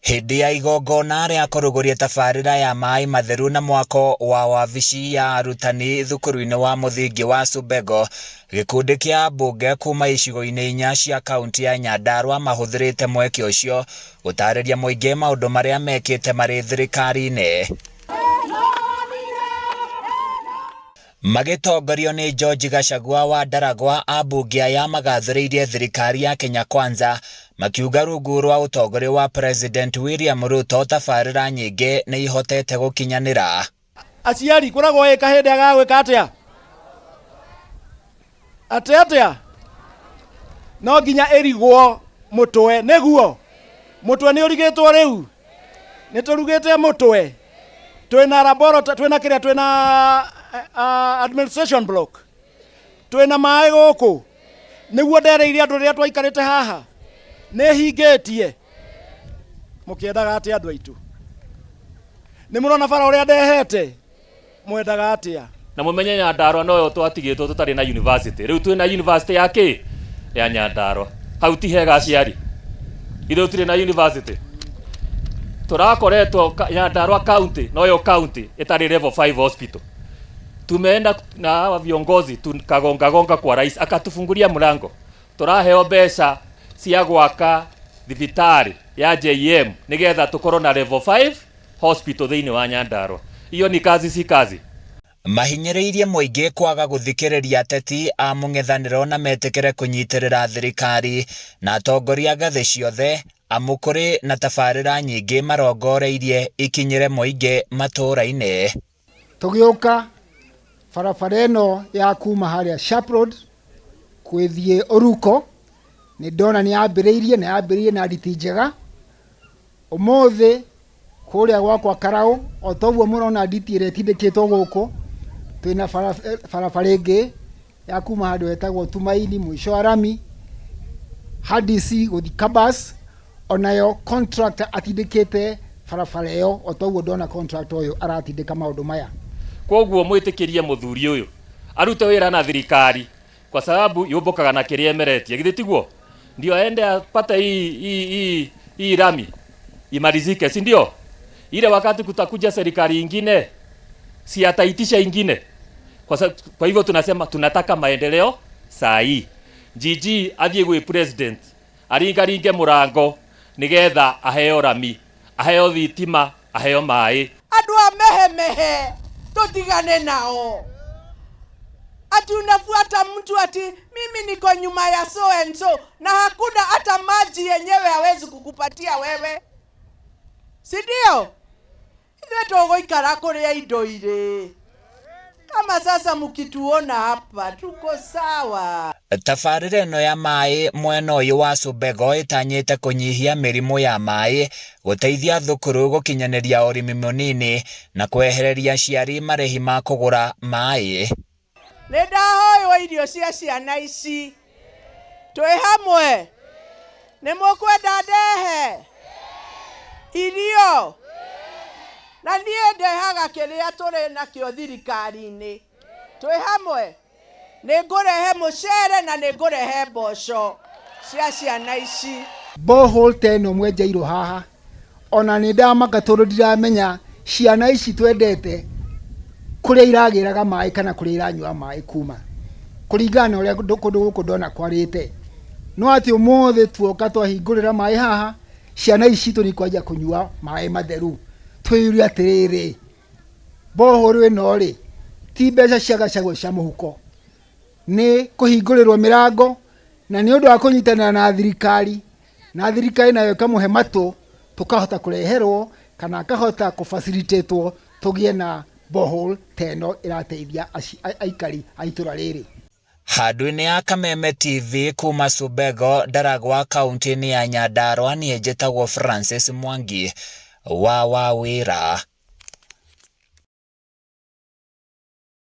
Hĩndĩ ya igongona rĩa kũrugũria tabarĩra ya maĩ matheru na mwako wa wabici ya arutani thukuru-inĩ wa mũthingi wa Subego, gĩkundi kĩa ambunge kuma icigo-inĩ inya cia kaunti ya Nyandarua mahũthĩrĩte mweke ũcio gũtarĩria mũingĩ maũndũ marĩa mekĩte marĩ thirikari-inĩ. Magĩtongorio nĩ George Gachagua wa Ndaragwa, ambunge aya magathĩrĩirie thirikari ya Kenya Kwanza makiuga rungu rwa ũtongoria wa President William Ruto tabarĩra nyingĩ nĩ ihotete gũkinyanĩra. Aciari koragwo ĩ kahĩndĩ ga gwĩka atĩa? Atĩ atĩa? No nginya ĩrigwo mũtwe nĩguo. Mũtwe nĩ ũrigĩtwo rĩu. Nĩ tũrugĩte mũtwe. Twĩna laboratory, twĩna kĩrĩa, twĩna administration block. Twĩna maĩ gũkũ. Nĩguo ndereire andũ rĩrĩa twaikarĩte haha. Nĩ hingĩtie. Mũkĩendaga atĩa andũ aitũ? Nĩ mũrona bara ũrĩa ndehete? Mwendaga atĩa? Na mũmenye Nyandarua noyo twatigĩtwo tũtarĩ na university. Rĩu twĩna university ya kĩ? Ya Nyandarua. Hau ti hega aciari? Ithuĩ tũtirĩ na university. Tũrakoretwo Nyandarua county noyo county ĩtarĩ level 5 hospital. Tumeenda na hawa viongozi tukagongagonga kwa rais akatufungulia mlango. Tũraheo mbeca cia gwaka thibitarĩ ya JM nĩgetha tũkorwo na level 5 hospital thĩinĩ wa Nyandarua. Hiyo ni kazi si kazi? Mahinyĩrĩirie mũingĩ kwaga gũthikĩrĩria ateti a mũng'ethanĩro na metĩkĩre kũnyitĩrĩra thirikari na atongoria ngathĩ ciothe amu kũrĩ na tabarĩra nyingĩ marongoreirie ikinyĩre mũingĩ matũũra-inĩ. Tũgĩũka barabara ĩno ya kuma harĩa Sharp Road kwĩthiĩ Oruko, nĩ ndona nĩ yambĩrĩirie na yambĩrĩirie na nditi njega. Ũmũthĩ kũrĩa gwakwa Karaũ, o toguo mũrona nditi ĩrĩa ĩtindĩkĩtwo gũkũ, twĩna barabara ĩngĩ ya kuma handũ hetagwo Tumaini mũico wa rami, Hadisi gũthiĩ Kabas, onayo contractor atindĩkĩte barabara ĩyo o toguo ndona contractor ũyũ aratindĩka maũndũ maya. Kwoguo mwĩtĩkĩrie mũthuri ũyũ arute wĩra na thirikari kwa sababu yũmbũkaga na kĩrĩa ĩmeretie, githĩ tiguo? Ndio aende apate hii hii hii hii rami imalizike, si ndio? Ile wakati kutakuja serikali ingine, si ataitisha ingine? Kwa, kwa hivyo tunasema tunataka maendeleo saa hii. GG athiĩ gwĩ president aringaringe mũrango nĩgetha aheo rami, aheo thitima, aheo maĩ. Andũ a mehemehe tũtigane nao. Ati unafuata mtu ati mimi niko nyuma ya so and so, na hakuna hata maji yenyewe hawezi kukupatia wewe, si ndio? Ithuĩ tũgũikara kũrĩa indo irĩ. Kama sasa mkituona hapa tuko sawa. Tabarĩra ĩno ya maĩ mwena ũyũ wa Subego ĩtanyĩte kũnyihia mĩrimũ ya maĩ, gũteithia thukuru gũkinyanĩria ũrĩmi mũnini na kwehereria aciari marĩhi ma kũgũra maĩ. Nĩ ndahoywo irio cia ciana ici. Twĩ hamwe? Nĩ mũkwenda ndehe irio? Na niĩ ndehaga kĩrĩa tũrĩ nakĩo thirikari-inĩ. Twĩ hamwe? Nĩ ngũrehe mũcere na nĩ ngũrehe mboco cia ciana ici. Borehole ta ĩno mwenjeirwo haha, ona nĩ ndamaka tondũ ndiramenya ciana ici twendete kũrĩa iragĩraga maĩ kana kũrĩa iranyua maĩ kuma, kũringana na ũrĩa kũndũ gũkũ ndona kwarĩte. No atĩ ũmũthĩ tuoka twahingũrĩra maĩ haha, ciana ici citũ nĩ ikwanjia kũnyua maĩ matheru. Twĩyũrie atĩrĩrĩ, borehole ĩno rĩ, ti mbeca cia Gachagua cia mũhuko, nĩ kũhingũrĩrwo mĩrango na nĩ ũndũ wa kũnyitanĩra na thirikari, na thirikari nayo ĩkamũhe matũ, tũkahota kũreherwo kana akahota kũ-facilitate-wo tũgĩe na borehole ta ĩno ĩrateithia aikari a itũra rĩrĩ. Handũ-inĩ ya Kameme TV kuma Subego, Ndaragwa, kauntĩ-inĩ ya Nyandarua, niĩ njĩtagwo Francis Mwangi wa Wawĩra.